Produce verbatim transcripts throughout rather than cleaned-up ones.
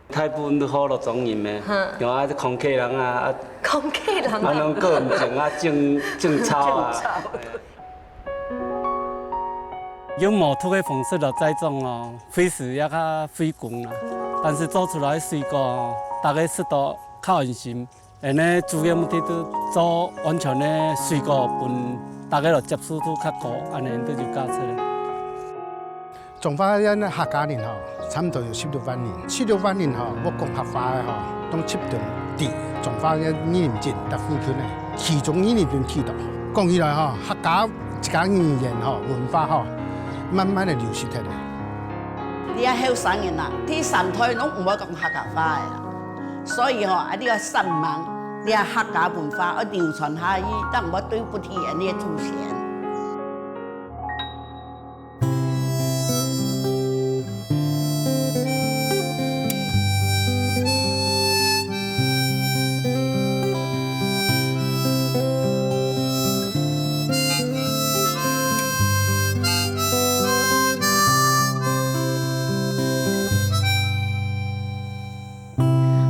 大部分都學老庄人咩，哼。有啊，康溪人啊，啊，康溪人啊。啊，攏個人種啊，種，種草啊。種草。用無毒个方式來栽種哦，費時也較費工啦，但是做出來个水果哦，大家食到較安心。 𫣆个主要目的就做安全个水果，分大家來接受度較高，恁樣就有價值咧。彰化縣个客家人吼，差毋多有十六萬人，十六萬人吼，無講客話个吼，當集中在彰化縣二林鎮个附近个，其中二林鎮區域。講起來吼，客家一个語言吼，文化吼，慢慢个流失忒咧。你啊後生人啊，第三代攏毋會講客家話个啦。 所以吼，啊，你愛善忘，你个客家文化愛流傳下去，正毋會對不起𫣆个祖先。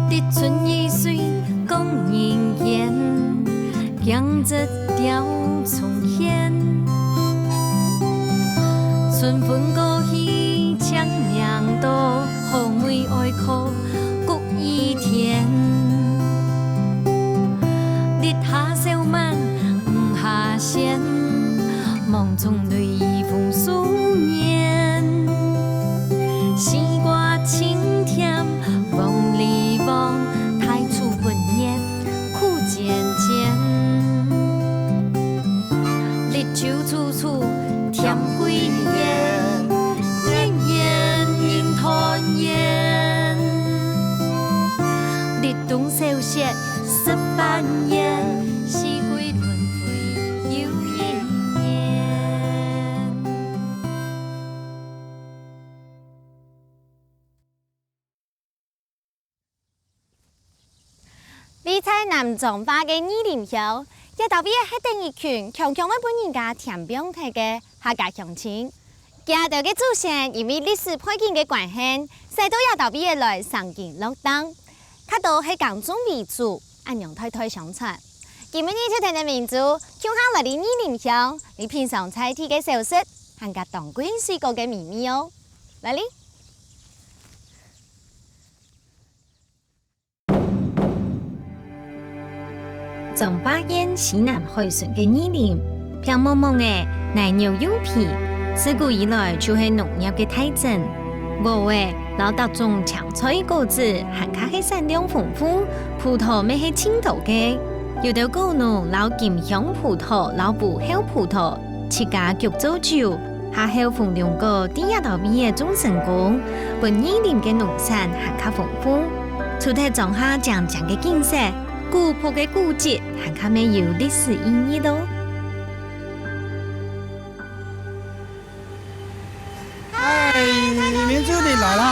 立春雨水降人間，驚蟄鳥蟲喧。春分過去，清明到，好梅哀哭谷雨天。日下小滿，雨下仙，芒種淚雨豐收年。西瓜清甜， 黃梨黃，大樹溫熱苦漸漸。綠洲處處添桂圓，年年人團圓。立冬小雪十萬年，四季輪迴又一年。 位在南彰化个二林鄉，這兜位仔係等一群強強會分人家添放忒个客家鄉親。佢兜个祖先因為歷史背景个關係，使到這兜位仔來生根落定，較多係耕種為主，恁樣代代相傳。今晡日就跈等明珠，共下來到二林鄉，來品嚐在地个小食，還過當季水果个美味哦。來哩！ 彰化縣西南海脣个二林，平茫茫个泥牛幼埤，自古以來就係農業个大鎮。禾仔摎逐種青菜果子還較係產量豐富，葡萄乜係盡多个。有兜果農摎金香葡萄摎烏后葡萄，自家焗做酒， 下後逢龍哥在這兜位仔種成功，分二林个農產還較豐富。除忒莊下靚靚个景色，古樸个古蹟還較乜有歷史意義咯。嗨，明珠你來啦！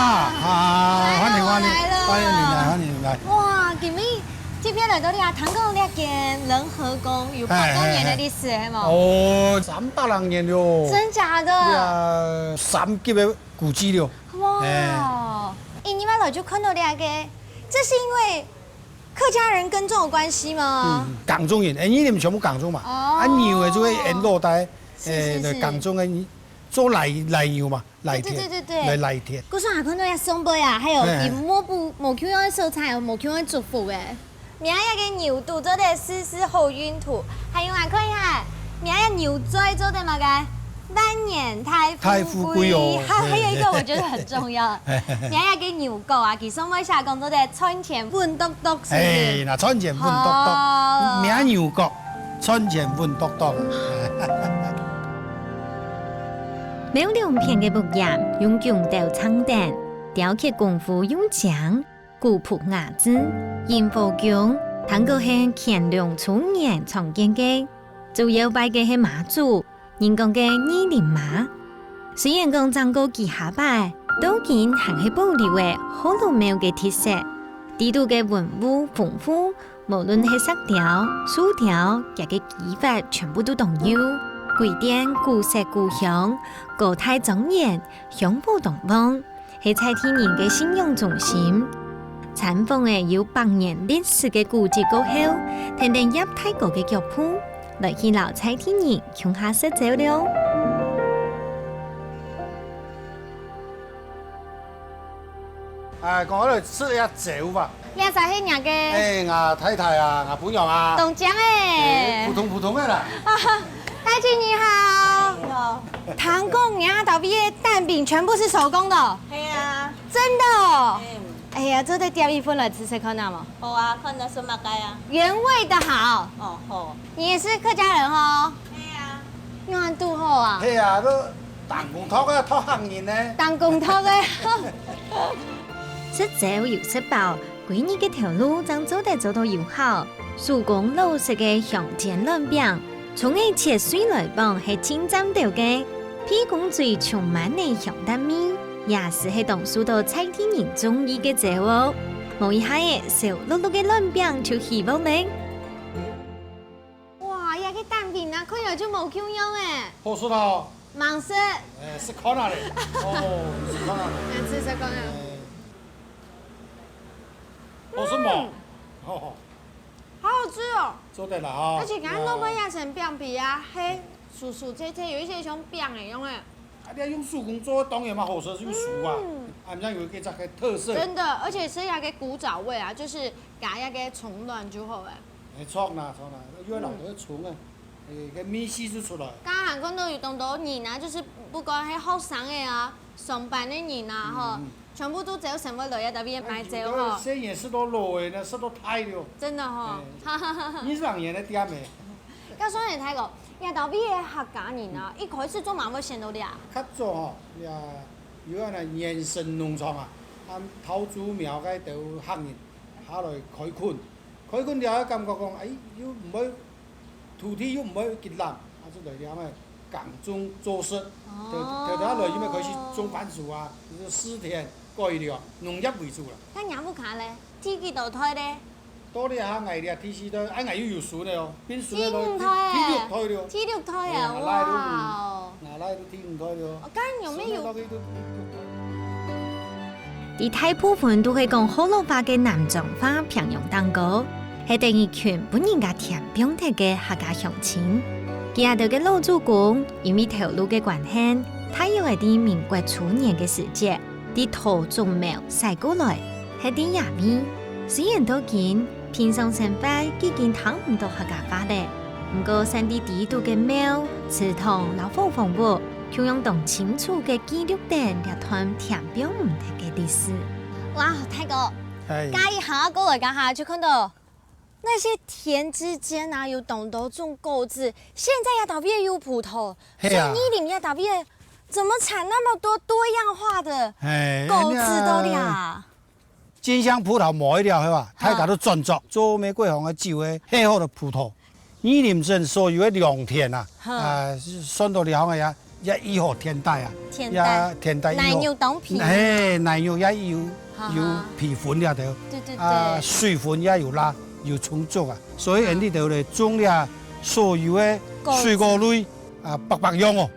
啊，歡迎歡迎，歡迎你來，歡迎你來。哇，今晡日 特別來到這，聽講這間仁和宮有百多年个歷史，係無？哦，三百零年了。真假的？這三級个古蹟了。哇！欸，你們來就看到這個，這是因為客家人耕種的關係嗎？嗯，耕種人，欸，你們全部耕種嘛。哦。啊，牛仔就會沿路帶，是，是，欸，是。耕種个，做犁，犁牛嘛。 犁田，對，對，對，對，對。犁，犁田。故所還看到這上背啊，還有，嘿，嘿。佢無不，無共樣个色彩哦，無共樣个祝福欸。名下个牛肚做得事事好運途，還有啊，看一下，名下牛嘴做得麼个？萬年大富貴。大富貴哦。還，還有一個我覺得很重要，嘿，嘿，嘿。名下个牛角啊，佢上背寫講做得賺錢穩笃笃，是不是？哎，那賺錢穩笃笃，哦。名牛角，賺錢穩笃笃。 廟兩片个屋簷用弓斗撐等，雕刻功夫又精，古樸雅致。引火弓，聽講係乾隆初年創建个，主要拜个係媽祖，人講个二林媽。雖然講整過幾下擺，到今還係保留个學老廟个特色，裡肚个文物豐富， 無論係石雕、樹雕，佢个技法全部都當有，歸殿古色古香，高大莊嚴，香火當旺，係在地人个信仰中心。參訪了有百年歷史个古蹟過後，跈等葉大哥个腳步，來去摎在地人共下食朝尞。哎，講好來食一下朝吧。這儕係若个？哎，𠊎太太啊，𠊎餔娘啊。當靚哎。哎，普通普通个啦。大姐你好。你好。聽講你兜位个蛋餅全部是手工的哦？係啊。真的哦？嗯。哎呀，做得夾一份來食食看啊無？好啊，看你食麼个啊？原味的好。哦，好。你也是客家人哦？係啊。仰恁堵好啊？係啊，都打工托个，托客人呢。打工托个。食朝又食飽，歸日个頭路正做得做到有效。手工老式个香煎卵餅，蔥仔切碎來傍係盡讚頭个，鼻公嘴充滿个香蛋味，也斯係當受到在地人中意个朝哦。無一下仔，燒熝熝个卵餅就起鑊咧。哇，這个蛋餅啊，看起來就無共樣哎。好食哦。吂食。哎，食看啊咧。哦，食看啊咧。來吃吃看啊。哎。好食無？嗯。哦。 好好吃哦。做得啦哈。而且剛剛老闆也係餅皮啊，嘿，酥酥脆脆，有一些像餅一樣哎。啊，你要用手工做，當然嘛好食，用手啊。嗯。啊，人家有一个这个特色。真的，而且係那个古早味啊，就是加那个蔥卵就好了。哎，蔥啦，蔥啦，因為老头个蔥啊，哎，个味緒就出來。剛剛還看到有當多人啊，就是不管係學生个啊，上班个人啊，吼，嗯。 全部都朝晨會來這位買朝吼。細人食到老个呢，食到大了。真的吼。哎，二十年个店欸。告訴你，大哥，這位个客家人啊，一開始做麼个會選到這？較早吼，這有啊，那原生農場啊，啊，桃竹苗該兜客人下來開墾，開墾了感覺講，哎，又毋會 土地又毋會幾爛，啊，就來這樣个耕種做事。哦。頭，頭，頭來因為開始種番薯啊，就是試田、改良，農業為主啦。該若屋下咧，第幾多代咧？到這下，𠊎這第四代，啊，𠊎又有孫了哦，變孫了，第五代欸。第六代了。第六代啊，哎呀，𠊎倈都，哇哦。𠊎倈都第五代了。哦，該有沒有？孫了到底都，都，都 在大部分都係講學老話个南庄話平陽頂高，係等於全部人家添放忒个客家鄉親。佢兜个老祖公因為頭路个關係，大約係在民國初年个時節，在桃竹苗徙過來，歇在這位。雖然到今， 平常生活既經聽毋到客家話咧，毋過山地底肚个廟、祠堂摎伙房屋，共樣當清楚个記錄等這段添放毋忒个歷史。哇，大哥，係。加一下過來，該下就看到那些田之間啊，有當多種果子，現在這位也有葡萄，係啊。所以你這位這位怎麼產那麼多多樣化的係，果子到這啊？ 金香葡萄無一了，係吧？大家都轉做，做玫瑰紅个酒个，係好个葡萄。二林鎮所有个良田啊，哈。啊，算到這項个呀，也已好田底啊，田底。也田底已好。奶牛當肥。嘿，奶牛也有，哈哈。有肥分了頭。對對對。啊，水分也有啦，有充足啊，所以𠊎兜咧種了所有个水果類啊，百百樣哦。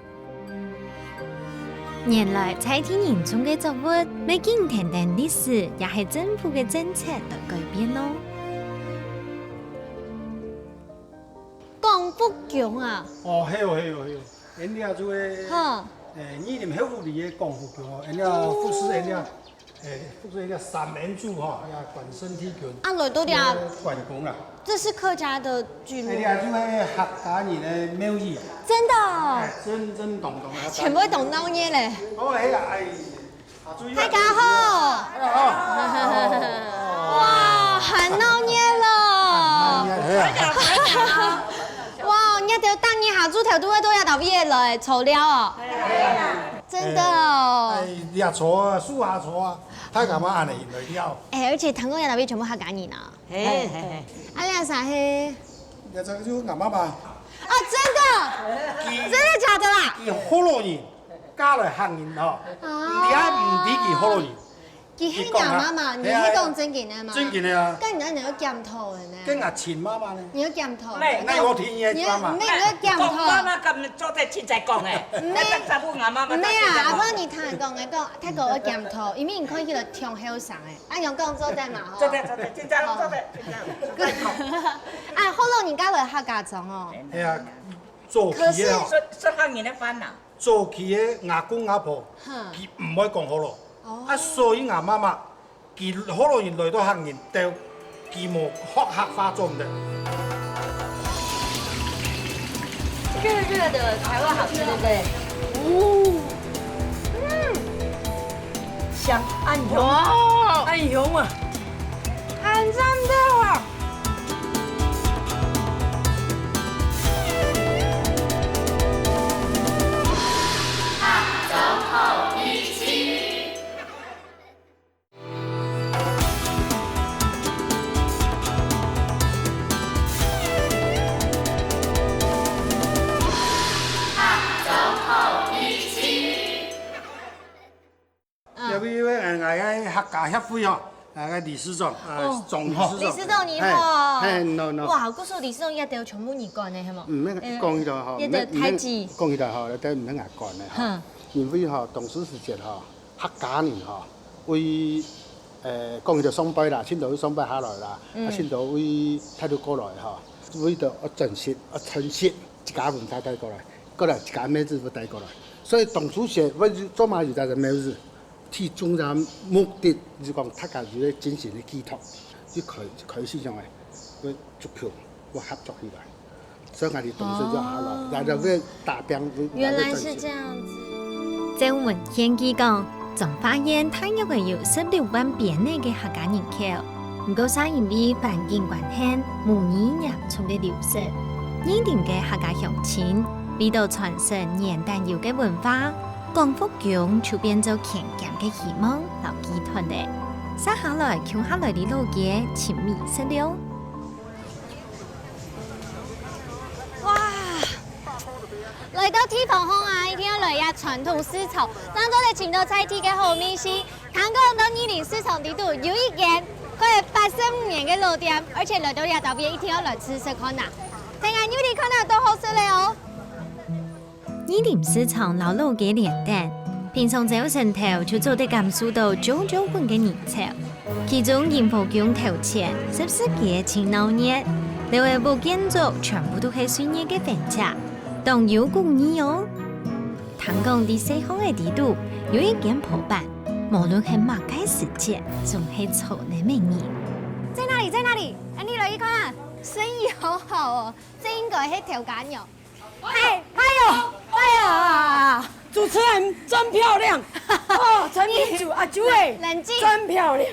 原來在地人種个作物，乜經跈等歷史，也係政府个政策來改變哦。廣福宮啊。哦，係哦，係哦，係哦。𠊎兜就係，哈。誒，二林後里个廣福宮哦，𠊎兜服侍𠊎兜 誒，服侍一個三人組吼，也管身體健，啊，來到這，關公啦。這是客家的聚落。哎呀，就係客家人个廟宇啊。真的哦。哎，真真當當个。全部當鬧熱咧。哦，係啊，哎，啊，注意啊。大家好。大家好。哇，很鬧熱了。哎呀，哇，你兜逐日下晝頭都會到這搭位來坐尞哦。真的哦。哎，這坐啊，樹下坐啊。 大家嘛恁樣來尞。哎，而且聽講這位全部客家人啊。嘿，嘿，嘿。啊，這儕係？這隻就𠊎媽媽。啊，真的？佢，真的假的啦？佢學老人，嫁來客人吼。哦。你還毋知佢學老人。佢係若媽媽，你係講正經个嗎？正經个啊。該你哪會檢討个呢？該吾親媽媽呢？你有檢討？無。該我聽你个媽媽。你有，你有檢討？講媽媽敢做得凊彩講个？毋係。該當初吾媽媽毋係啊，阿婆你聽人講个，講大哥愛檢討，因為你看起來忒後生个，恁樣講做得嘛吼？做得，做得，凊彩講做得，凊彩講。啊，好老人家來客家庄哦。係啊，早期个吼。可是，說，說客人个煩惱。 早期个阿公阿婆，哼。佢毋會講福佬。哦。啊，所以吾媽媽，佢福佬人來到客人兜，佢無學客話做毋得。熱熱的才會好吃，對不對？哦，嗯，香，恁香，哇，恁香啊！很讚的啊！ 嗯。這位，呃，𠊎个客家協會吼，呃，理事長，呃，哦。總理事長。理事長你好。嘿，嘿，no，no。哇，故所理事長這兜全部你管个，係無？嗯，該講起來吼，呃，這兜代誌。講起來吼，這兜毋係𠊎管个吼。哼。因為吼，當初時節吼，客家人吼，為，呃，講起來上輩啦，盡多位上輩下來啦，嗯。啊，盡多位大陸過來吼，為著愛珍惜、愛傳承自家文化帶過來，過來自家妹子會帶過來。 所以當初時，𠊎就做麼个有隻个廟宇，最重要目的就講大家有个精神个寄託，就開，開始上來，愛族群，愛合作起來。所以𠊎兜當初就下來，哦。然後愛打拚，愛，原來是這樣子。愛振興。曾文獻佢講，彰化縣大約个有十六萬邊仔个客家人口。 毋過，正因為環境關係，無疑嚴重个流失。二林个客家鄉親，為著傳承原單有个文化，廣福宮就變做健康个希望摎寄託咧。接下來，共下來哩老街尋美食了。哇！來到地方項啊，一定愛來這傳統市場，正做得尋著在地个好味緒。 聽講到二林市場裡肚有一間開了八十五年个老店，而且來到這搭位一定愛來試食看啊！大家入去看啊，都好食了哦！二林市場摎老街連等，平常朝晨頭就做得感受到啾啾滾个人潮。其中迎福宮頭前十四街盡鬧熱，樓仔屋建築全部都係歲月个痕跡，當有古意哦！ 聽講在細巷仔裡肚有一間鋪板，無論係麼个時節，總係坐滿人。在哪裡？在哪裡？哎，你來一看啊，生意好好哦，這應該係頭家娘。哎，哎喲，哎呀！主持人真漂亮哦，陳明主阿朱哎，冷靜。真漂亮。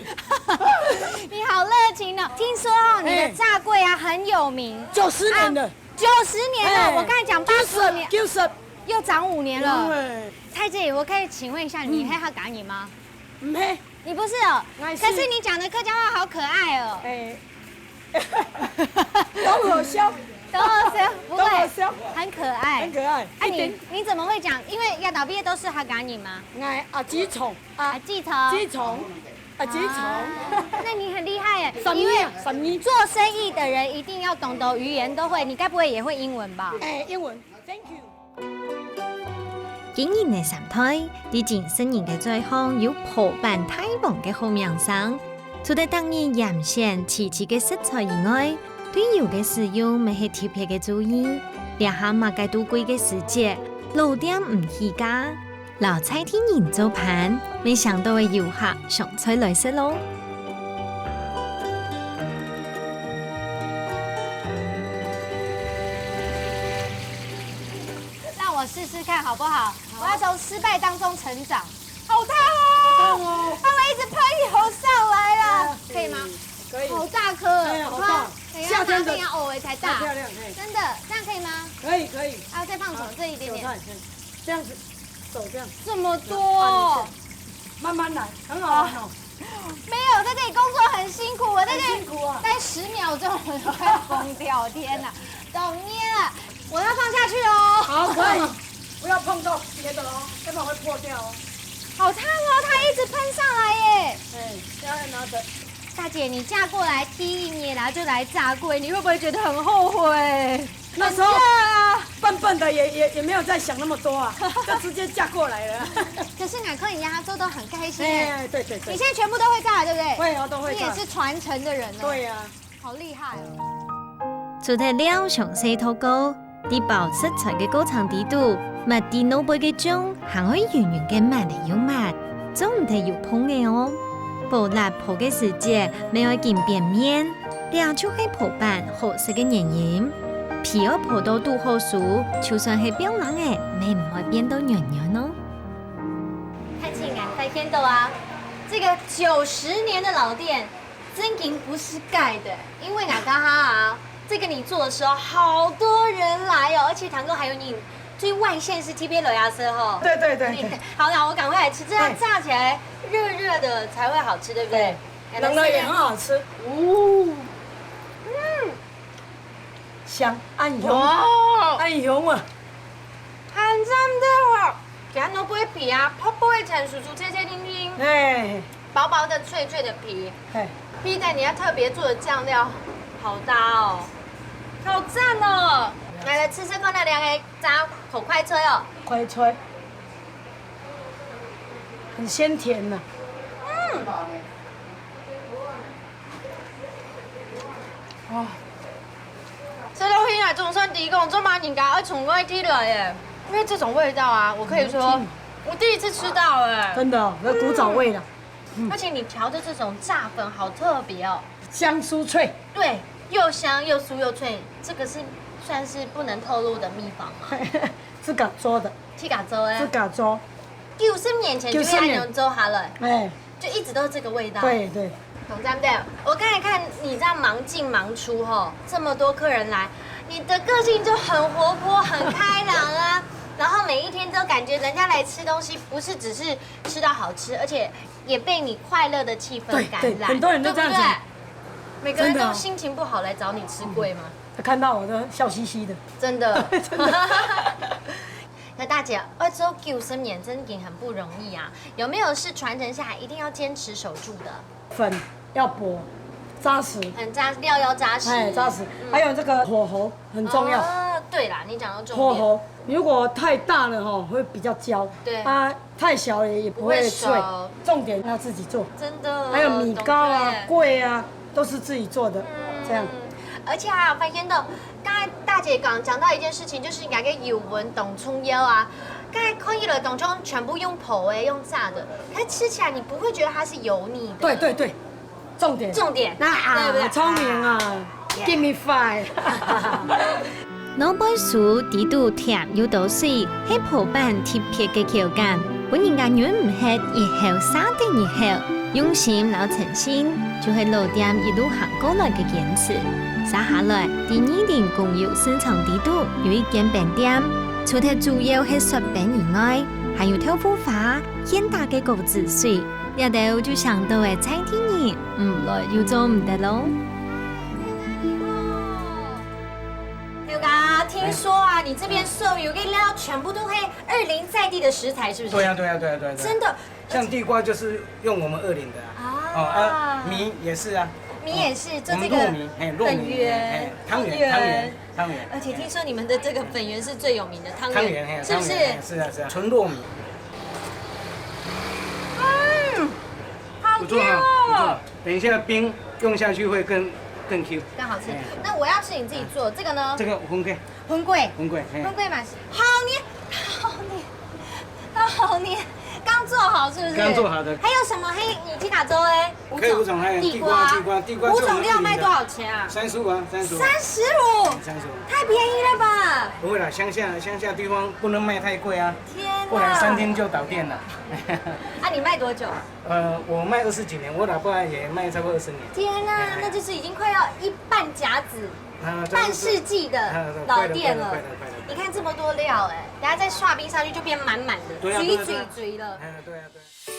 你好熱情哦！聽說哦，你的炸粿啊很有名。九十年了。啊，九十年了，哎，我剛才講八十五年。九十，九十。 又長五年了。對。蔡姐，我可以請問一下，你是客家人嗎？嗯。毋係。你不是哦，𠊎係。可是你講的客家話好可愛哦。哎。都好笑。都好笑，不會，都好笑。很可愛。很可愛，啊，你，一點。你怎麼會講？因為這搭位都是客家人嗎？𠊎阿姊從，啊，阿姊從。姊從，阿姊從。啊，那你很厲害耶，十二啊，因為十二。做生意的人一定要懂得語言都會，你該不會也會英文吧？哎，英文。 Thank you。今日个三代，在真實人个嘴項有破版大王个好名聲。除了逐日嚴選齊齊个食材以外，對油个使用乜係特別个注意。這下麼个都貴个時節，老店毋起價， 摎在地人做伴，乜想到个遊客上菜來食咯。讓我試試看好不好？好。我要從失敗當中成長。好燙哦！好燙哦！他們一直噴油上來啦。對啊。可以嗎？可以。好大顆哦！哎呀，好大。你看，哎呀，夏天的。拿那個偶爾才大。超漂亮，嘿。真的，這樣可以嗎？可以，可以。啊，再放手，好，這一點點。手上也可以。 這樣子，手這樣。這麼多。然後按一下，慢慢來，很好玩哦。沒有，在這裡工作很辛苦，我在這裡很辛苦啊。待十秒鐘我就快瘋掉，天哪！懂了，我要放下去哦。好，可以，不要碰到別的哦，要不然會破掉哦。好燙哦，它一直噴上來耶。對，大姐，你嫁过来第一年，然后就来炸粿，你会不会觉得很后悔？那时候很热啊。笨笨的也，也，也没有再想那么多啊，就直接嫁过来了。可是你看人家做得很开心耶。哎，对，对，对。你现在全部都会炸，对不对？会啊，都会炸。你也是传承的人哦。对啊。好厉害哦。除忒料詳細到高， 在包食材个過程裡肚，抹在外背个醬，還愛勻勻个抹个油抹，做毋得有縫个哦。包辣泡个時節，乜愛緊變面，這就係泡粄好食个原因。皮愛泡到堵好酥，就算係放冷个，乜毋會變到軟軟哦。看起來發現到啊，這個九十年的老店， 真經毋係蓋个，因為𠊎家下啊，在跟你做的時候，好多人來哦，而且堂哥還有你對外縣市這邊來啊，是吼？對，對，對，對。好啦，我趕快來吃，這樣炸起來熱熱的才會好吃，對不對？對。冷了也很好吃。哦。嗯。香，恁香。哇。恁香啊。很讚的哦。 佢个外背皮啊，薄薄个層酥酥脆脆定定，哎，薄薄的脆脆的皮，哎，配上你要特別做的醬料，好搭哦，好讚哦！來，來吃吃看那兩个炸口快脆哦。快脆，很鮮甜呢。嗯。 哇，這道菜啊，總算知講做麼人家愛從外地來耶，因為這種味道啊，我可以說，嗯，我第一次吃到哎。真的哦，那古早味的。嗯。而且你調的這種炸粉好特別哦。香酥脆。對，又香又酥又脆，這個是算是不能透露的秘方嗎？自家做的。自家做的。自家做。九十年前就會恁樣做下來。九十年。哎。 就一直都是這個味道。對，對。很讚的。我剛才看你這樣忙進忙出吼，這麼多客人來，你的個性就很活潑、很開朗啊。然後每一天都感覺人家來吃東西，不是只是吃到好吃，而且也被你快樂的氣氛感染，對，對，很多人都這樣講。對不對？每個人都，真的哦，心情不好來找你吃粿嗎？嗯。他看到我都笑嘻嘻的。真的。真的。那大姐，愛做九十年真的很不容易啊。 有沒有是傳承下來一定要堅持守住的？粉要薄，扎實。很扎，料要扎實。哎，扎實。嗯。還有這個火候很重要。哦，對啦，你講到重點。火候，如果太大了吼，會比較焦。對。啊，太小了也不會脆。不會熟。重點要自己做。真的，還有米糕啊、懂，對。粿啊， 都是自己做的，嗯，這樣。而且啊，發現到，剛才大姐講，講到一件事情，就是你那個油溫當重要啊。剛才看起來當中全部用烰的、用炸的，它吃起來你不會覺得它是油膩的。對，對，對，重點。重點，啊，對不對？聰明啊，啊。Give me five。 外背酥裡肚甜又多水，係烰粄特別个口感，分人家忍毋核，一口續等一口。用心摎誠信，就係老店一路行過來个堅持。續下來，在二林公有市場裡肚有一間餅店，除忒主要係雪餅以外，還有豆腐花、現打个果子水，這兜就想到个在地人，毋來又做毋得咯。 有啊，聽說啊，你這邊所有个料全部都係二林在地的食材，是不是？對啊，對啊，對啊，對啊，對啊。真的。像地瓜就是用我們二林的啊。啊。哦，啊，米也是啊。米也是，哦，做這個，我們糯米，嘿，糯米，粉圓，嘿，湯圓，湯圓，湯圓，湯圓。而且聽說你們的這個粉圓是最有名的，湯圓，湯圓，嘿，是不是？湯圓，嘿，是啊，是啊，純糯米。嗯，好Q哦。不錯哈，不錯。等一下冰用下去會更，更Q。更好吃。哎。那我要吃你自己做，這個呢？這個粉粿。粉粿。粉粿，嘿。粉粿嘛，好黏，好黏，好黏，剛做好是不是？剛做好的。還有什麼？嘿，你去哪做哎？可以五種，還有地瓜，地瓜，地瓜，地瓜五種料賣多少錢啊？三十五啊，三十五。三十五？三十五。太便宜了吧？不會啦，鄉下，鄉下地方不能賣太貴啊，天哪。不然三天就倒店了。啊，你賣多久？ 呃，我賣二十幾年，我老爸也賣超過二十年。天哪，哎，哎。那就是已經快要一半甲子，啊，差不多。半世紀的老店了。啊，快了，快了，快了，快了。你看這麼多料，哎，等下再剉冰上去就變滿滿的，對啊，對啊，對啊。嘴嘴嘴了。哎，對啊，對啊。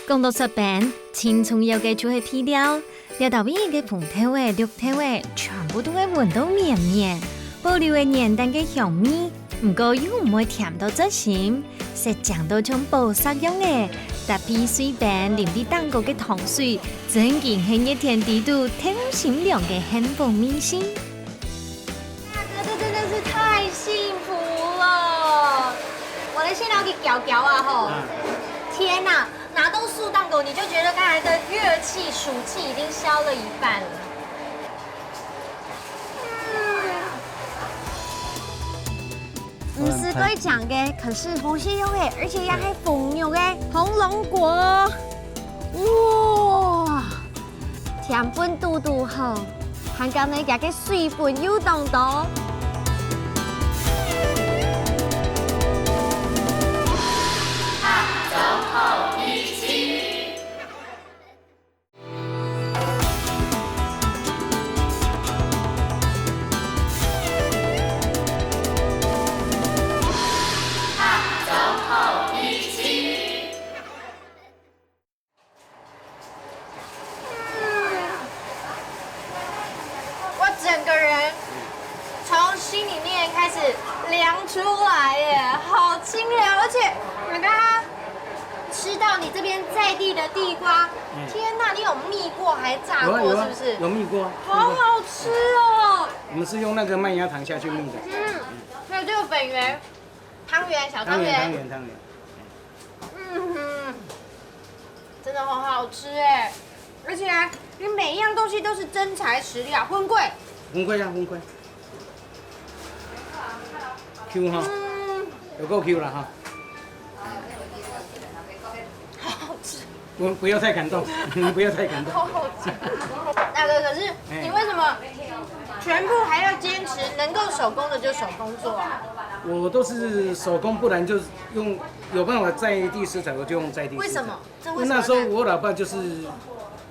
講到雪餅，盡重要个就係配料，這兜位个紅豆仔、綠豆仔，全部都愛搵到綿綿。保留个原單个香味， 毋過又毋會甜到忒心，食正到像寶石樣仔，搭配水冰淋在頂高个糖水，真經係熱天裡肚透心涼个幸福味緒。大哥，這真的是太幸福了！我來先來一個攪攪啊吼！天哪，拿到素蛋糕，你就覺得剛才的熱氣、暑氣已經消了一半了。 毋係蓋強个，可是好食个，而且也係紅肉个紅龍果。哇，甜分堵堵好，還加呢佢个水分又當多。我整個人從心裡面開始涼出來耶，好清涼，而且你看它吃到你這邊在地的地瓜，嗯。天哪，你有蜜過還炸過，有啊，有啊，是不是？有蜜過啊，好好吃哦。我們是用那個麥芽糖下去蜜的。嗯，還有這個粉圓，湯圓，小湯圓。湯圓，湯圓，湯圓。嗯哼，真的很好吃哎，而且啊，你每一樣東西都是真材實料，好貴。好貴啊，好貴。Q哈，嗯。有夠Q了哈。好好吃。不，不要太感動，不要太感動。好好吃。大哥，可是你為什麼全部還要堅持能夠手工的就手工做啊？我都是手工，不然就用，有辦法在地食材，我就用在地食材。為什麼？這為什麼要這樣？那時候我老爸就是，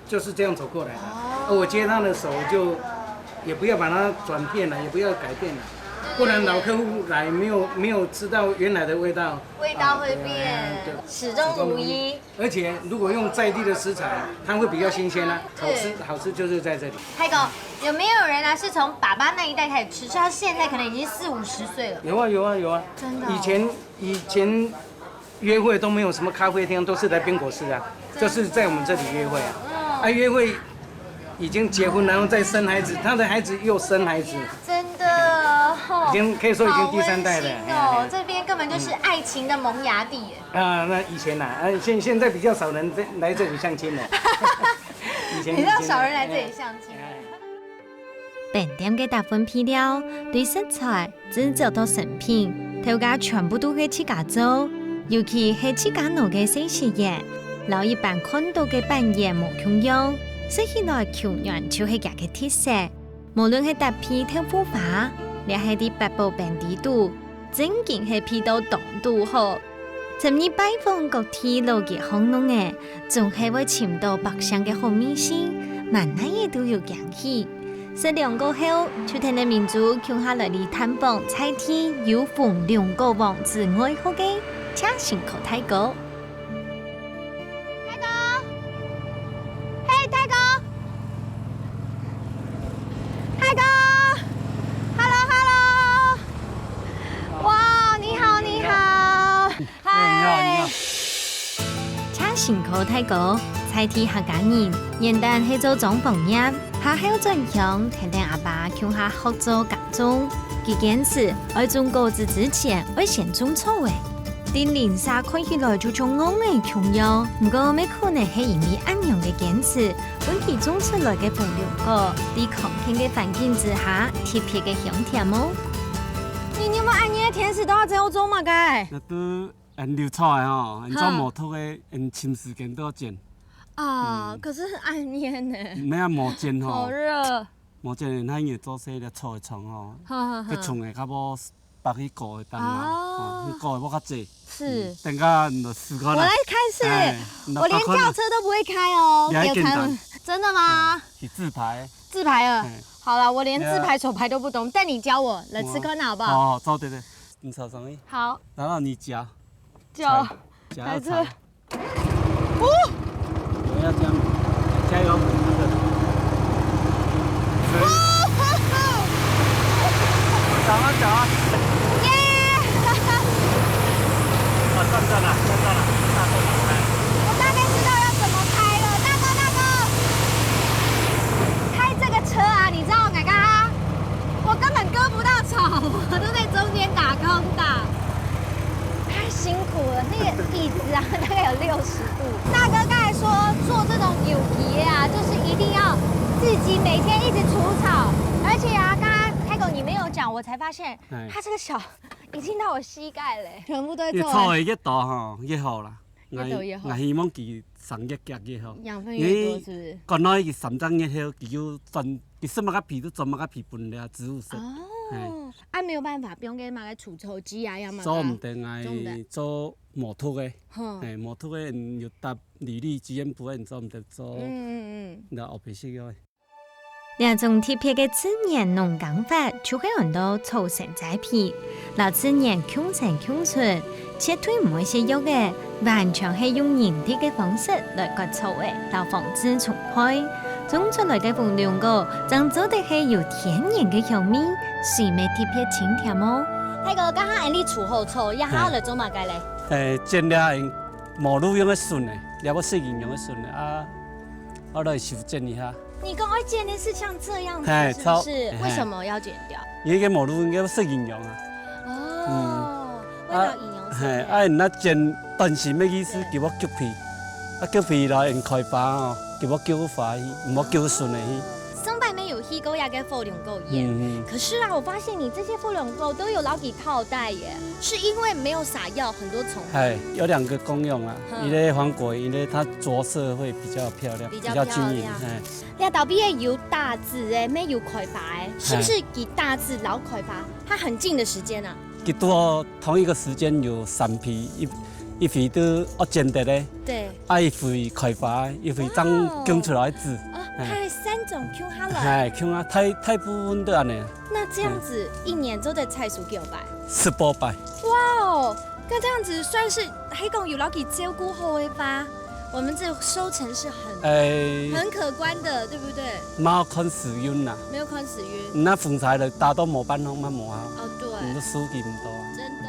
就是這樣走過來的。哦。啊，我接他的手就，也不要把它轉變了，也不要改變了，不然老客戶來沒有，沒有吃到原來的味道。味道會變，啊，對啊，對啊，對。始終如一。始終如一。而且如果用在地的食材，它會比較新鮮啊，好吃，對。好吃就是在這裡。泰哥，有沒有人啊是從爸爸那一代開始吃，吃到現在可能已經四五十歲了？有啊，有啊，有啊。真的哦。以前，以前約會都沒有什麼咖啡廳，都是在冰果室啊，真的。就是在我們這裡約會啊。嗯。啊，約會已經結婚，然後再生孩子，他的孩子又生孩子。真的，吼。已經可以說已經第三代了。好溫馨哦，哎，哎。這邊根本就是愛情的萌芽地耶。嗯。啊，那以前吶，啊，現，現在比較少人在，來這裡相親了。以前，比較少人來這裡相親。以前，哎。 冰店个大分配料，對食材、製作到成品，頭家全部都係自家做，尤其係自家拿个細細圓，摎一般看到个粄圓無共樣，食起來口軟就係佢个特色。無論係搭配豆腐花，這係在八寶冰裡肚，真經係配到當堵好。 尋日拜訪各地老街巷弄仔，總係會尋到百姓个好味緒，滿哪仔都有驚喜。食涼過後，就跈等明珠共下來哩探訪在地有紅龍果王子愛好个赤心哥大哥。大哥，嘿，大哥，大哥，Hello，Hello。 哇，你好，你好。嗨。哎，你好，你好。赤心哥大哥，在地客家人，原旦係做裝潢業，下後轉鄉，跈等阿爸共下學做耕種。佢堅持，愛種果子之前，愛先種草仔。在鄰舍看起來就像戇仔共樣，毋過乜可能係因為恁樣个堅持， 分佢種出來个紅龍果，在康健个環境之下，特別个香甜哦。你，你有無恁樣个天時都愛走做麼个？該都恁流草个吼，恁做無毒个，恁尋時間都愛剪。啊，嗯。可是很愛黏呢。毋係啊，無剪吼。好熱。無剪，那你做事个草个蟲吼，好好好。該蟲个較無 白去搞个蛋嘛，哦。哦，去搞个無較濟。是。嗯，等下你就試看啦。我來開始，哎，你就我連看看啦。轎車都不會開哦，你還簡單。有才能，真的嗎？哎，去自排。自排了。哎。好了，我連自排手排都不懂，但你教我來試看好不好？好，好，好，走，對，對，你坐上去。好。然後你夾，就踩，夾要踩。 哦！我要這樣，加油，那個。走啊，走啊。耶！啊，算算了，算算了，大動了，哎。自己每天一直除草，而且啊，刚刚开口你没有讲，我才发现哎，它这个草已经到我膝盖了，全部都在草。你草的越多吼，越好啦。越多越好。我希望佢生越遽越好。养分越多，是不是？因為講到佢生長越好，佢就轉，佢食麼个肥就轉麼个肥分了，植物食。哦，啊，沒有辦法，不用給麼个除草劑啊，要麼个。做毋得，做毋得。做無毒的，吼。哎，無毒的，有搭 履歷、基因不會做毋得做，嗯嗯嗯。你後背食藥个。這種特別个自然農耕法，就係安到草生栽培，摎自然共生共存，絕對毋會食藥个，完全係用人力个方式來割草仔，摎防治蟲害。種出來个火龍果，正做得係有天然个香味，水乜特別清甜哦。大哥，剛剛恁樣除好草，這下來做麼个咧？誒，剪了 無路用个筍呢，了無適應用个筍呢啊，我來修剪一下。你講愛剪的是像這樣子，嘿，是不是？超，嘿。為什麼要剪掉？因為个無路應該適應用啊。哦，嗯。為了營養素。啊，嘿，啊，你那剪短型个意思，對。給我橘皮，啊，橘皮來用開花哦，給我橘花去，毋好橘筍个去。上擺沒有去過那個火龍果園，嗯嗯。可是啊，我發現你這些火龍果都有摎佢套袋耶。 是因為沒有撒藥，很多蟲。哎，有兩個功用啊，嗯。一個防果，一個它着色會比較漂亮，比較比較均勻，漂亮。哎。這頭尾个有搭子个，乜有開花个，是不是？哎。佢搭子摎開花，它很近的時間啊？佢都同一個時間有三批，一，一批都要剪得嘞，對。啊，一批開花，一批正供出來子。哇哦。哦，哎。它有三種供下來。哎，供啊，大，大部分都恁樣。那這樣子，嗯。一年做得採收幾擺？ 十八擺。哇哦，那這樣子算是係講有摎佢照顧好个吧？我們這收成是很，哎，很可觀的，對不對？無看時運啦。沒有看時運。那風颱來打到無半項，嘛無效。哦，對。你都收佢毋到啊。真的。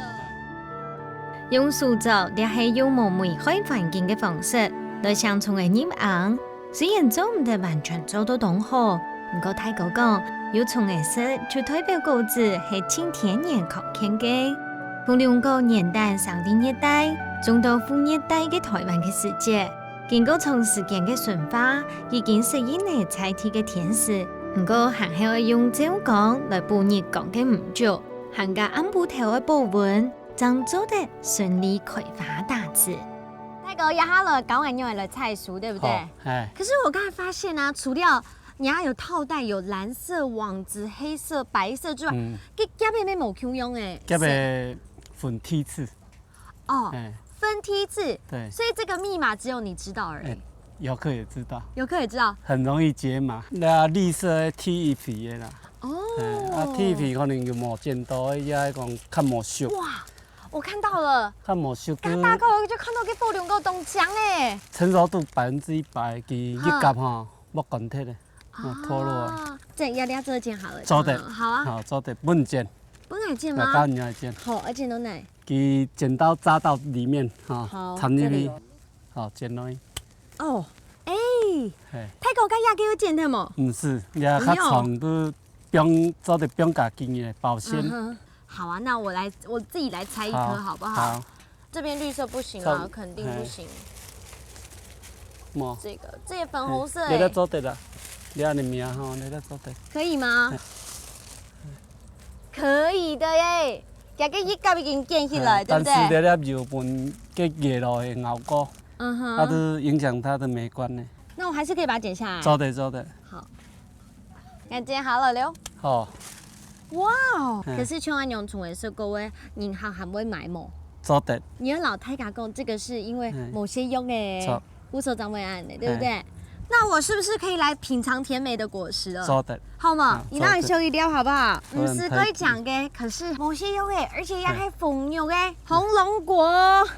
用手作，這係用無危害環境个方式，來省蟲个入行。 雖然做毋得完全做到當好，毋過大哥講，有蟲仔食就代表果子係盡天然康健个。火龍果原旦生在熱帶，種到副熱帶个臺灣个時節，經過長時間个馴化，已經適應了在地个天時，毋過還係愛用照光來補日光个毋足，還加暗晡頭愛保溫，正做得順利開花打子。大哥，這下來教𠊎仰般來採收，對不對？好。 哎。可是我剛才發現啊，除了你還有套袋，有藍色網子、黑色、白色之外，嗯。該葉仔乜無共樣欸。葉仔分梯次。哦，哎。分梯次。對。所以這個密碼只有你知道而已。哎，遊客也知道。遊客也知道。很容易解碼。那綠色的第一批的啦。哦。哎，啊，第一批可能有無剪到，也講較無熟。哇， 我看到了。較無熟个。剛大哥就看到个火龍果當靚欸。成熟度百分之一百，佢一夾吼，無管忒个，啊，脫落啊。啊，這樣要不要做一件好了？做得。嗯，好啊。好，做得，分你剪。分𠊎剪嗎？來，教你來剪。好，而且都哪？佢剪刀扎到裡面，哈，好，插入去，這裡哦。好，剪落去。哦，欸，嘿。大哥，該這個有剪忒無？毋係，這較長，都 放，做得放較緊个，保鮮。嗯哼。好啊，那我來，我自己來採一顆好不好？好，好。這邊綠色不行啊，這，肯定不行。嘿。無。這個，這個粉紅色欸。嘿，你這做得啦，你恁樣摸吼，你這做得。可以嗎？嘿。可以的耶，這個一角已經建起來，嘿，對不對？但是你這油分結野了會咬過，嗯哼。它就影響它的美觀呢。那我還是可以把它剪下來。做得，做得。好。 恁樣好了了。好。哇哦，嗯。可是像恁樣蟲仔食過个，人客還會買無？做得。你个老太太講，這個是因為嗯。無食藥个，著。故所正會恁樣，對不對？嗯。那我是不是可以來品嚐甜美的果實了？做得。好嗎？好，你讓我秀一粒好不好？做得。毋係過獎个，可是無食藥个，而且也還紅肉个，嗯。紅龍果。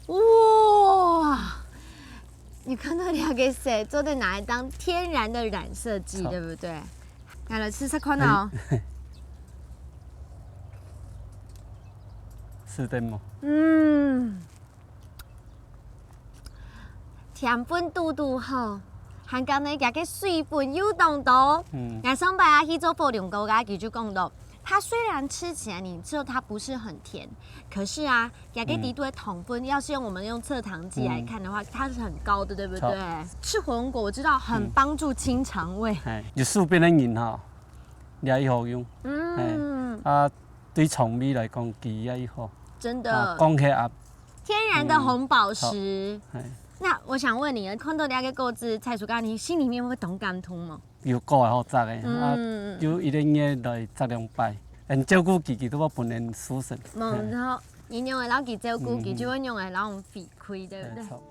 哇！ 你看到這個色，做得拿來當天然的染色劑，著。對不對？拿來試試看哦。嘿。試得無？嗯。甜分堵堵好，還加呢，這個水分又當多。嗯。𠊎上擺啊去做火龍果个，佢就講到，它虽然吃起来你吃到它不是很甜，可是啊，雅克迪多的糖分，要是用我们用蔗糖机来看的话，它是很高的，对不对？吃火龙果我知道很帮助清肠胃。哎，有宿便的人哈，也好用。嗯，啊，对肠胃来讲，佢也好。真的，啊，降血压。天然的红宝石。哎，那我想问你，看到那个果子，蔡叔刚，你心里面会懂感动吗？有个好摘的，啊，嗯有一个月来摘两擺，很照顾佢，佢都不能输神。嗯，然后你用来让佢照顾，佢就会用来让我们回馈，对不对？没错。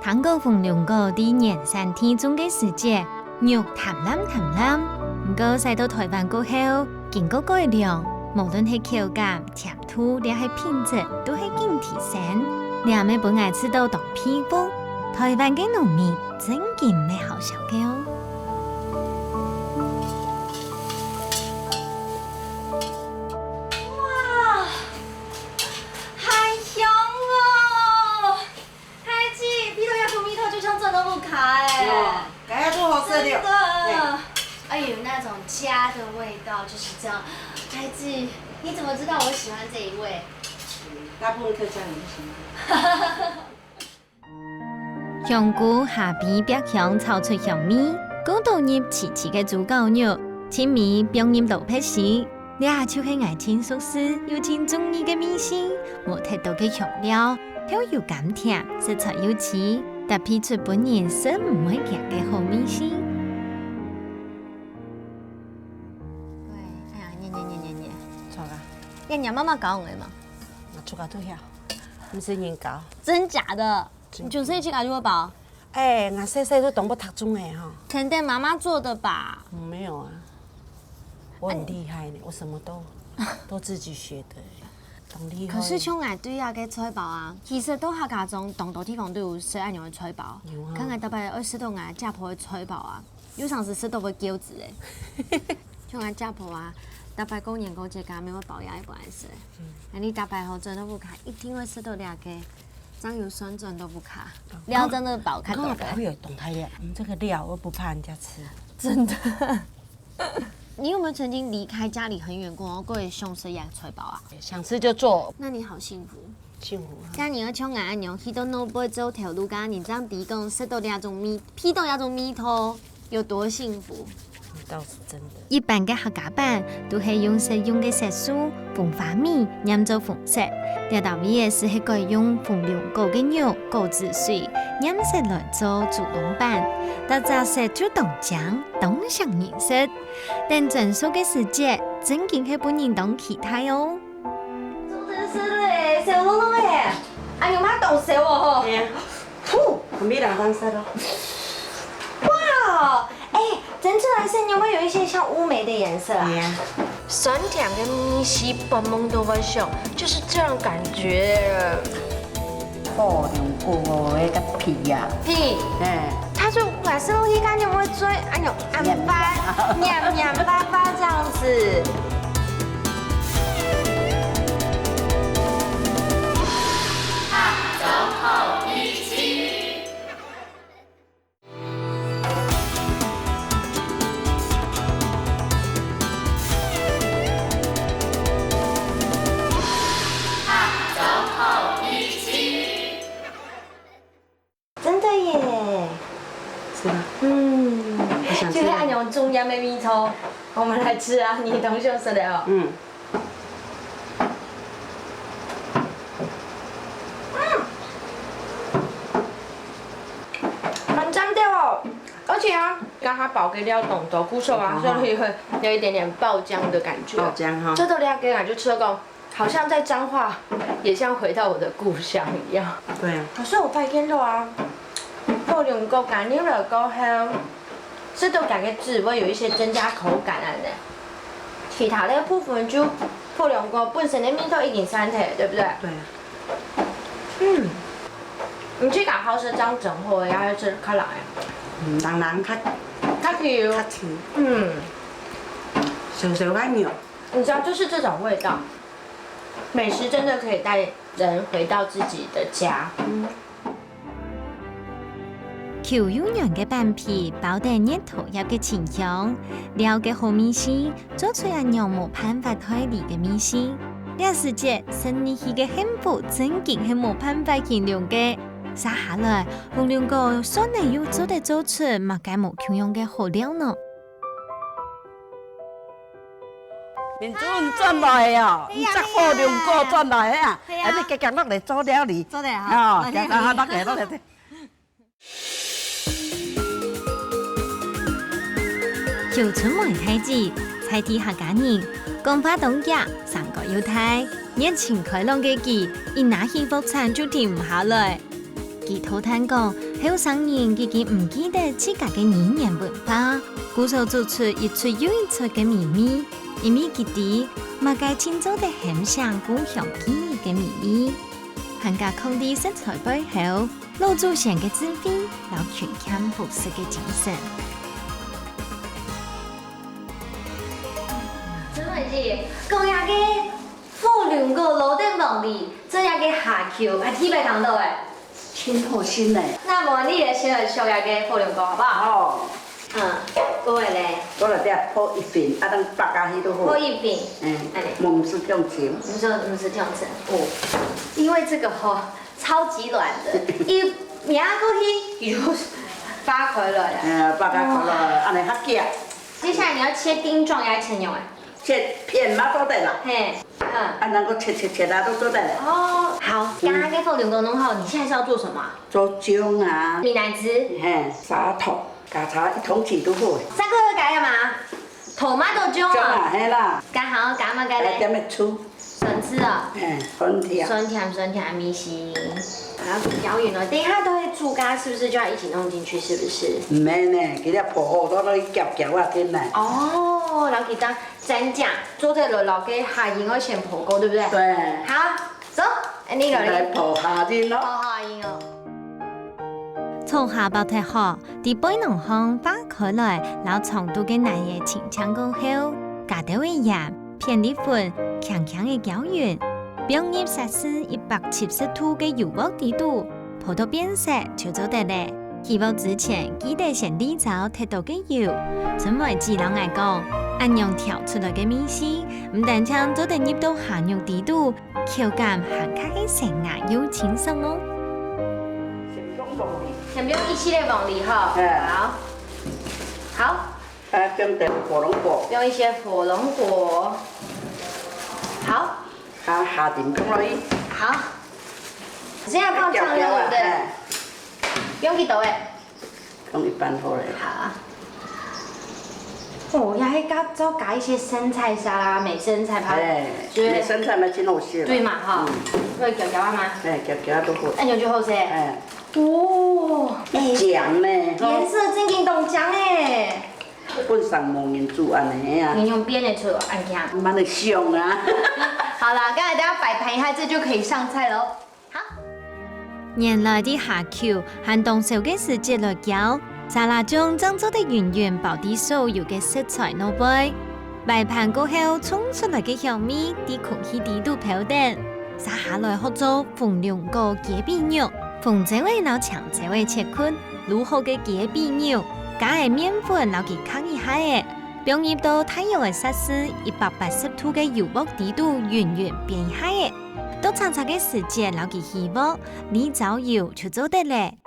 糖果、凤龙果在原产地种个时节，肉淡淡淡淡，不过晒到台湾过后，经过改良，无论係口感、甜度，抑係品质，都係緊提升。這乜分𠊎試到當佩服，台湾个農民真經乜好笑个哦。哇，好香哦！ 孩子，鼻到遐个味道就像做得不卡哎。哦，感觉都好吃了。真的。哎呦，那种家的味道就是这样。孩子，你怎么知道我喜欢这一味？大部分客家人都喜欢。香菇下皮煏香炒出香味，過倒入脆脆个豬絞肉，盡尾放入蘿蔔絲。這就係𠊎盡熟悉又盡中意个味緒，無忒多个香料， 又有甘甜，色彩又鮮，搭配出本人食毋會驚个好味緒。喂，哎呀，你你你你你，錯啊，你你媽媽教我个嘛？我自家都曉，毋使人教。真假的？真的你九岁自家就会包？哎，我細細都懂不讀中哎哈。肯定妈妈做的吧？没有啊，我很厉害呢，我什么都都自己学的，懂厉害。可是像𠊎對啊个菜包啊，其實到客家庄當多地方都有食恁樣个菜包。有啊看𠊎逐擺愛食到𠊎家婆个菜包啊，有常時食到會噭眵欸。像𠊎家婆啊，逐擺過年過節，佢乜會包一個來食。啊，你逐擺吼轉到屋下，一定會食到這個，醬油酸轉到屋下，料真的包較多个。剛好不會有懂太料，嗯，這個料我不怕人家吃。真的。你有沒有曾經離開家裡很遠過，然後過去想食這個菜包啊？想吃就做，那你好幸福。幸福啊。像你愛像𠊎恁樣，去到外背做頭路，剛剛你這樣提供，食到這種味，鼻到這種味道，有多幸福？倒是真的。一般个客家粄都係用食用个色素、紅花米染做紅色，這搭位个就係改用紅龍果个肉、果子水染色來做豬籠粄，逐隻色就當靚，當像人食。等蒸熟个時節，真經係分人當期待哦。做得食了欸，燒熝熝欸，哎喲媽，當燒哦吼！哎呀，吐，還沒兩三色哦。哇，哎，蒸出來是有沒有一些像烏梅的顏色啊？哎呀，酸甜的米西本梦都会想，就是这样感觉。火龍果哦，那個皮呀，屁，哎，它就还是一看你会追，哎呦，安巴，黏黏巴巴这样子。真的耶，是吧？嗯，我想吃就是那种中央的蜜桃，我们来吃啊，你同学说的哦。嗯，很赞的哦，而且啊，刚刚包给料懂得不错啊，哦所以会有一点点爆浆的感觉。爆浆哈。这个料给感觉吃了个，好像在彰化，也像回到我的故乡一样。對啊，可是我發現到啊，火龍果加入了過後，食到佢个滋味有一些增加口感啊呢。其他的部分就火龍果本身的味道已經散忒，對不對？對啊。嗯，你自家好食正整好，也愛食較辣的，嗯，當然較較甜。較甜，嗯，少少較油。你知道，就是這種味道，美食真的可以帶人回到自己的家。嗯， Q又軟个粄皮包等月桃葉个清香，料个好味緒，做出恁樣無辦法代理个味緒。這時節，食入去个幸福，正經係無辦法形容个。續下來，鳳龍糕算係又做得做出麼个無共樣个好料呢？明珠，你轉來哦，你隻火龍果轉來啊！係啊。哎，你遽遽落來做料理。做得哈。哦，遽遽落來，落來。小春妹大姊，在地客家人，講話當遽，生个又大，熱情開朗个佢，一拿起鑊鏟就停毋下來。佢偷談講，後生人已經毋記得自家个語言文化，故所做出一齣又一齣个美味，因為佢知，麼个正做得喊醒故鄉記憶个美味。還加囥在食材背後， 老祖先个智慧，摎勤儉樸實个精神。春妹姊，講這个火龍果摎等黃梨，做這个蝦球，還第一擺聽著欸。真好食呢。該無你來先來削這个火龍果好不好？好。嗯，過來咧。過來這破一片，啊，等擘開去就好。破一片。嗯，恁呢。毋使忒深。毋使，毋使忒深。哦，因為這個吼， 超級軟的，一壓過去，佢就擘開來了。哎，擘開來了，哦。恁呢較遽。接下來你要切丁狀，還是切成樣欸？切片嘛做得啦。嘿，嗯。啊，能夠切切切啊，都做得啦。哦，好，嗯。剛剛跟鳳龍糕弄好，你現在是要做什麼啊？做醬啊。美乃滋。嘿，砂糖，加茶一湯匙都好。砂糖要加幹嘛？ Tomato醬啊。醬啊，係啦。加好，加麼个咧？來點仔醋。酸醋哦。哎，酸甜。酸甜，酸甜，味緒。然後攪勻了，等一下都會煮，該是不是就要一起弄進去？是不是？毋係呢，佢這泡好，都落去攪攪啊，緊來。哦，然後佢當蘸醬，做得落落个下，應該先泡過，對不對？對。好，走，哎，你來。來泡下去咯。泡下去哦。炒蝦包忒好， 在背囊項挖開來，摎長度个梨仔清淨過後，加兜仔鹽、片栗粉，輕輕仔攪勻，放入攝氏一百七十度个油鑊底肚，烰到變色就做得咧。起鑊之前，記得先瀝燥忒多个油。春妹姊摎𠊎講，恁樣調出來个味緒，毋單淨做得入到蝦肉底肚， 口感還較係生咬又清爽哦。先用黃梨。先用一息仔黃梨吼。哎。好。好。啊，用點火龍果。用一些火龍果。好。啊，下點放落去。好。這樣放醬油，對不對？哎。用幾多欸？ 用一半好咧。好啊。哦，也係加，再加一些生菜沙拉、美生菜泡，哎，對。美生菜嘛真好食啦。對嘛，哈，嗯。會攪攪啊嘛。哎，攪攪都好。恁樣就好勢。哎。哦，哎，靚呢，吼。顏色真經當靚欸。本身無人煮恁呢啊。你用煸个出恁靚。慢慢仔想啊。好啦，剛才等下擺盤一下，這就可以上菜囉。 好。原來在蝦球還當燒个時節來攪，沙拉醬正做得勻勻包在所有个食材內背。擺盤過後，衝出來个香味在空氣底肚飄等。續下來學做鳳龍糕雞髀肉，紅椒仔摎青椒仔切塊，滷好个雞髀肉，加个麵粉摎佢炕一下仔，放入到大約个攝氏一百八十度个油鑊底肚勻勻煸一下仔。 到炒炒个時節，摎佢起鑊，瀝燥油就做得咧。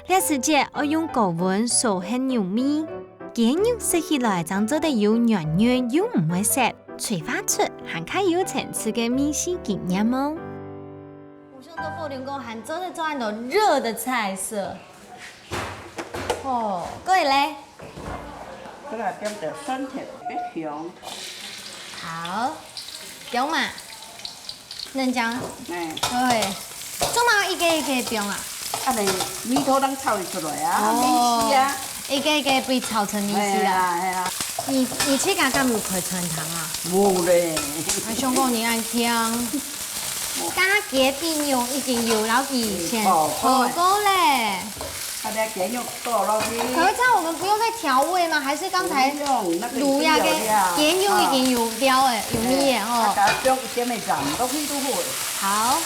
這時節愛用高溫鎖核肉味，雞肉食起來正做得有軟嫩又毋會澀，催化出還較有層次个味緒經驗哦。我想到火龍果還做得做很多熱的菜色。哦，過來咧。 這個點點酸甜，香。好，放嘛，嫩醬。哎。對，做麼一個一個放啊？恁呢味道正炒會出來啊，哦，味緒啊。一個一個被炒成味緒啊。哎呀，哎呀。你，你自家敢有開餐廳啊？無咧。還想講你恁慶。加雞髀肉已經有，然後以前嗯，哦，好過咧。 它的雞肉剁落去。可是這樣我們不用再調味嗎？還是剛才不用，那個已經有了。滷那個雞肉已經有料欸，有味欸，哎，吼。它只要放一點點鹽落去就好了。好，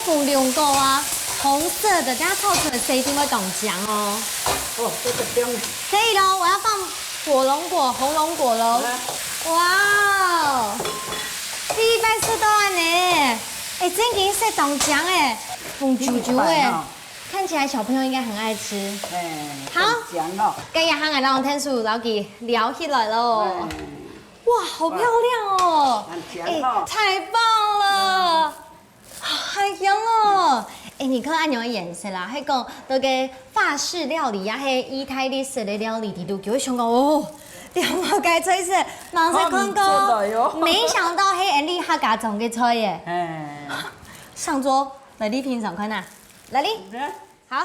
鳳龍糕啊，紅色的，等下炒出來色一定會當靚哦。哦，這個香。可以咯，我要放火龍果、紅龍果咯。哇哦，第一擺食到恁呢，哎，真个色當靚哎，紅啾啾哎，看起來小朋友應該很愛吃。哎，好，香哦。該也喊俺老天叔老弟聊起來咯。哇，好漂亮哦！哎，太棒了！ 好香哦！哎，你看恁樣个顏色啦，係講到个法式料理啊，係意大利式个料理，你都就會想講哦，兩個該菜色，吂食看過，沒想到係恁樣客家庄个菜耶！哎，上桌，來，你品嚐看啊，來，你，好。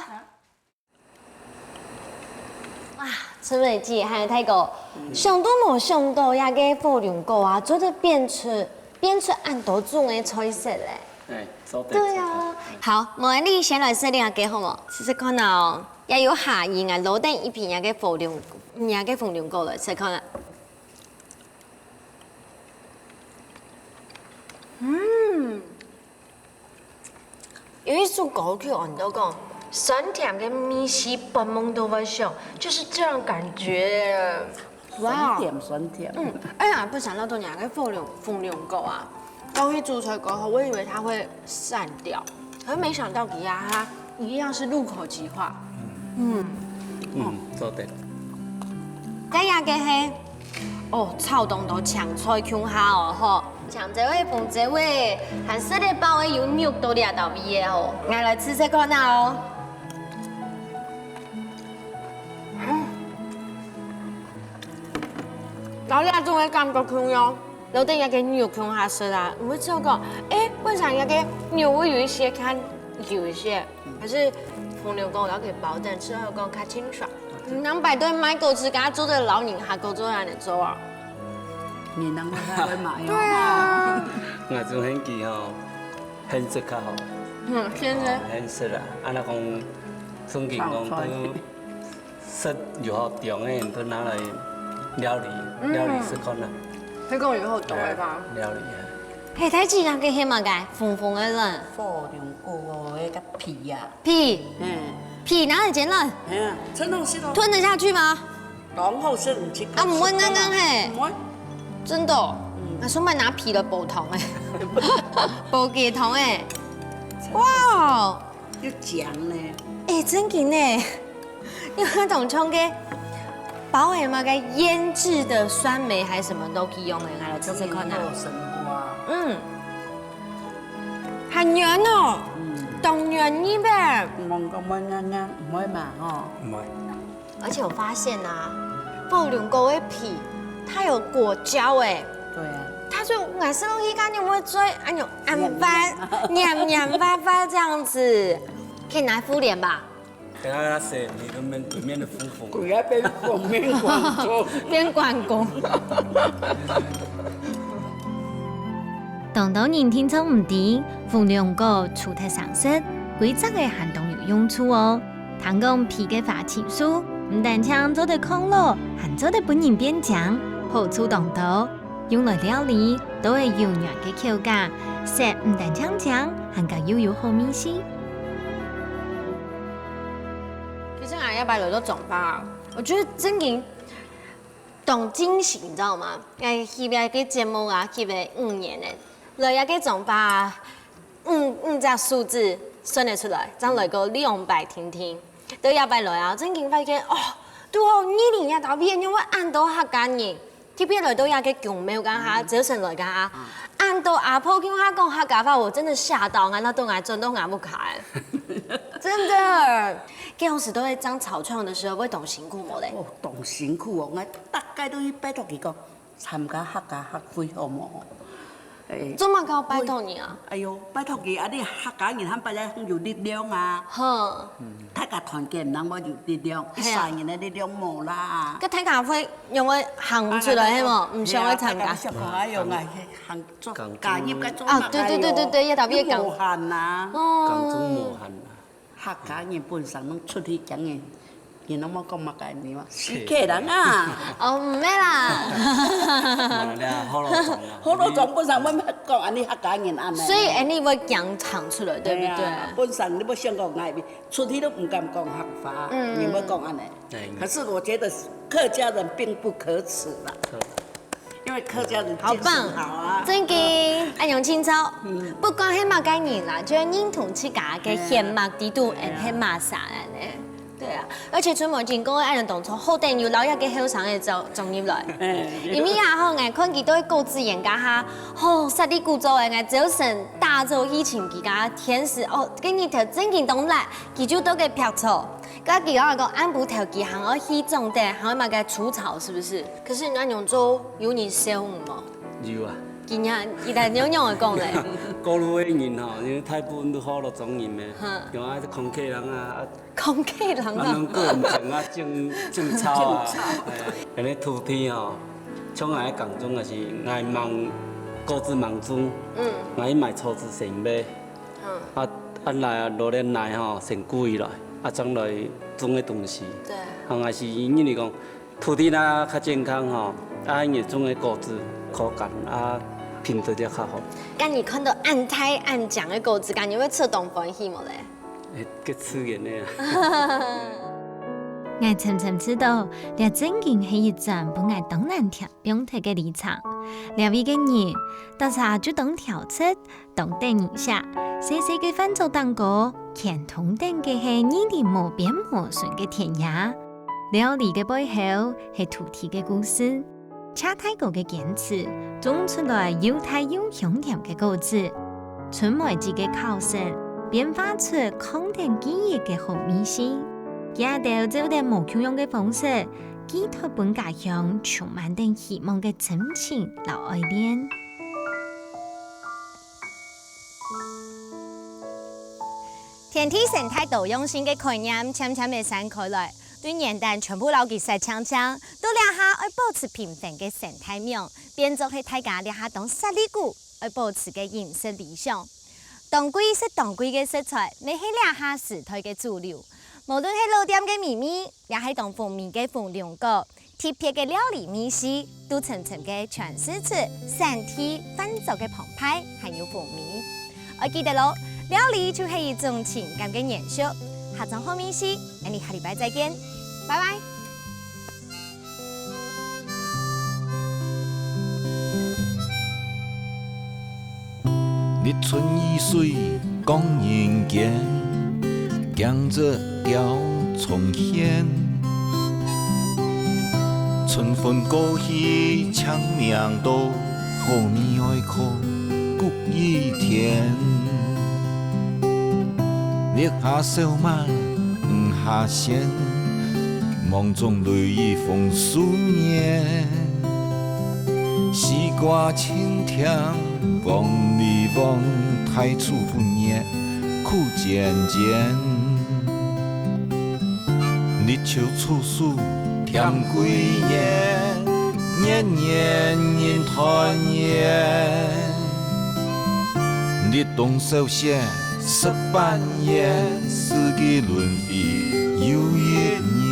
哇，陳美記還有大哥，想都無想到，這個火龍果啊，做得變出變出恁多種个菜色嘞。哎，做得。對啊，好，莫你先來試這個好無？試試看啊哦，也有下癮啊，留等一片這個火龍，這個火龍果來試看啊。嗯。 有一首歌曲哦，你都講酸甜个味緒，發夢都會想，就是這種感覺。哇，酸甜酸甜。嗯，哎呀，不想到多年个火龍火龍果啊，剛一煮出來過後，我以為它會散掉，可是沒想到底下它一樣是入口即化。嗯，嗯，做得。該樣个係，哦，炒當多青菜共下哦，吼。 青椒味、紅椒味，還食得飽个有肉到這兜味个吼。𠊎來試試看啊哦。摎這種个感覺共樣，摎等這個肉共下食啊，毋會只有講，哎，為啥這個肉會有一些較油一些？ 還是紅龍果摎佢包等，吃了後講較清爽。你能擺對賣果子，跟他做得摎人客家做恁樣做啊？你能夠買嘛？對啊。𠊎就很奇吼，很適合吼。嗯，先生。很適啊，啊，那講，正經講，炒菜。都食有好中的，都拿來料理，嗯。料理食看啊。佢講有好中的吧？料理啊。嘿，大姊，該係麼个？紅紅个卵。火龍果哦，那個皮呀。 皮，嗯。皮拿來煎卵，哎呀，真好食哦。吞得下去嗎？當好食，毋食。啊，毋會硬硬嘿。毋會。真的哦，嗯。那順便拿皮來補糖哎，補雞糖哎。哇哦，又強呢。哎，真緊呢，因為當像个包什麼个醃製的酸梅還是什麼都可以用的，拿來吃吃看啊。有神話。嗯。 還軟哦，嗯。當軟呢咩？毋好講會硬硬，毋會嘛吼。毋會。而且我發現啊，火龍果个皮，它有果膠哎。對啊。它就咬下去，感覺會嘴，哎呦，恁軟，黏黏巴巴這樣子，可以拿來敷臉吧？ 等下那些你都面對面的敷敷。佢那邊封面廣告。變關公。當多人定著毋知，紅龍果除忒生食，歸隻个還當有用處哦。聽講皮个花青素，毋單淨做得抗老，還做得分人變靚，好處當多。 用來料理，都會有軟个口感，食毋單淨淨，還加又有好味緒。其實𠊎這擺來到莊巴啊，我覺得真經當驚喜，你知道嗎？哎，翕這個節目啊，翕了五年了，來這個莊巴啊， 五五隻數字算得出來，正來過兩擺定定。到這擺來啊，正經發現哦，拄好二零一九年會恁多客家人，特別來到這個宮廟該下，朝晨來該下，恁多阿婆共下講客家話，我真的嚇到，𠊎那都𠊎轉到𠊎屋下了，真的。該當時都會正草創的時候，會當辛苦無咧？哦，當辛苦哦，𠊎大概都去拜託佢講， 參加客家學會好無？欸，做麼个愛拜託你啊？哎喲，拜託佢啊！你客家人還拜得有力量啊！哼，大家團結，毋通無有力量，一儕人个力量無啦。該大家會因為行毋出來，係無？毋想愛參加。係啊，大家小可愛用啊，行做加入个做啊，對對對對對，也特別講無閒啊。哦，講做無閒啊。 客家人本身攏出去講个，你攏無講麼个你嘛，死客人啊！哦，毋係啦。啊，你看，好老總啊。好老總本身阮講安尼客家人安尼。所以，anyway，講唱出來，對不對？哎呀，本身你要想講外面，出去都毋敢講客話，嗯你要講安尼。對可是我觉得客家人并不可耻啦，因为客家人精神好棒，好啊。正經，恁樣清楚。不管係麼个人啦，就要認同自家个血脈底肚，and係麼儕人呢。對啊，而且春梅真講，恁樣當初好得有摎一个後生个走走入來。哎，因為啊吼，𠊎看佢都係各自演家哈，吼，實力鼓掌个，𠊎只有選大洲疫情期間天使哦，跟你頭正經當辣，佢就都个拍錯。該佢講講暗晡頭佢還愛去種地，還愛麼个除草，是不是？可是你恁樣做有人笑你無？有啊，今日佢在樣樣个講咧，過路个人吼，因為大部分都好老總人咩哼，有啊，空氣人啊，空氣人啊，啊能，夠毋成啊，種種草啊，哎，恁呢土地吼，像𠊎講種也是，𠊎吂，各自吂種，嗯，𠊎買草子先買，嗯，啊，啊來啊，落來來吼，先歸來，啊，正來種个東西。對。啊，也是因為講，土地若較健康吼，啊，你種个果子口感啊，品質也較好。該你看到恁大恁靚个果子，感覺會出當歡喜無咧？欸，个自然个啊。𠊎深深知道，這正經係一轉分𠊎當難忒放忒个旅程。這位个人，逐儕就當調節，當得人惜，細細个飯桌頂高，牽動等个係二零無邊無盡个田野。料理个背後，係土地个故事。 車大哥个堅持，種出來又大又香甜个果子。春梅姊个巧手，變化出囥等記憶个好味緒。佢兜走等無共樣个方式，寄託分家鄉充滿等希望个真情摎愛戀。 田地生態多樣性个概念漸漸个散開來，對原旦全部摎佢煞淨淨，到這下愛保持平衡个生態網，變做係大家這下當煞利股愛保持个飲食理想。當季食當季个食材，乜係這下時代个主流。無論係老店个美味，也係當風味个紅龍果， 特別个料理味緒，都層層个詮釋出產地、飯桌个澎湃，還有風味。愛記得咯，料理就係一種情感个延續。客庄好味緒，𠊎俚下禮拜再見，拜拜。 日出而水光人間，鏡子吊重現。春分過去青命多，好味愛靠谷雨天。綠霞笑慢，黃霞仙，望中淚雨紅樹面。 西瓜青甜，黃梨黃，大樹分葉苦尖尖。立秋處暑添桂圓，年年人團圓。立冬小雪食半圓，四季輪迴又一年。